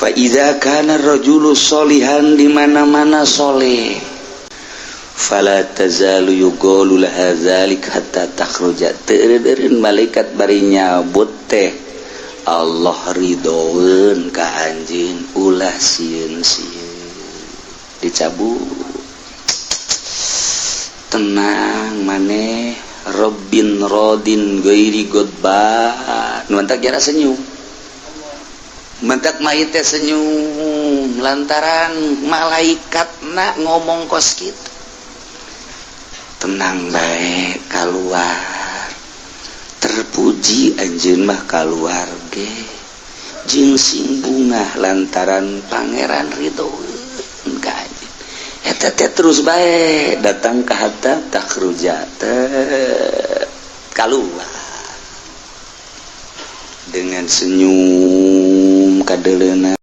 Fa iza kana rajulu solihan, di mana-mana soleh, fala tazalu yuqalu laha dzalik hatta takhruja. Teu malaikat bari nyabut teh, Allah ridhoeun ka anjeun, ulah sieun-sieun. Dicabut, tenang maneh, Robbin rodin ghairi ghadban. Mantak jara senyum, mentak mayit teh senyum lantaran malaikat nak ngomong kos gitu, tenang baik, keluar, terpuji anjeun mah, keluar ge jeung sing bungah lantaran Pangeran ridho ka anjeun. Eta teh terus bae datang ke hatta takhruja, teh keluar dengan senyum kadeleuna.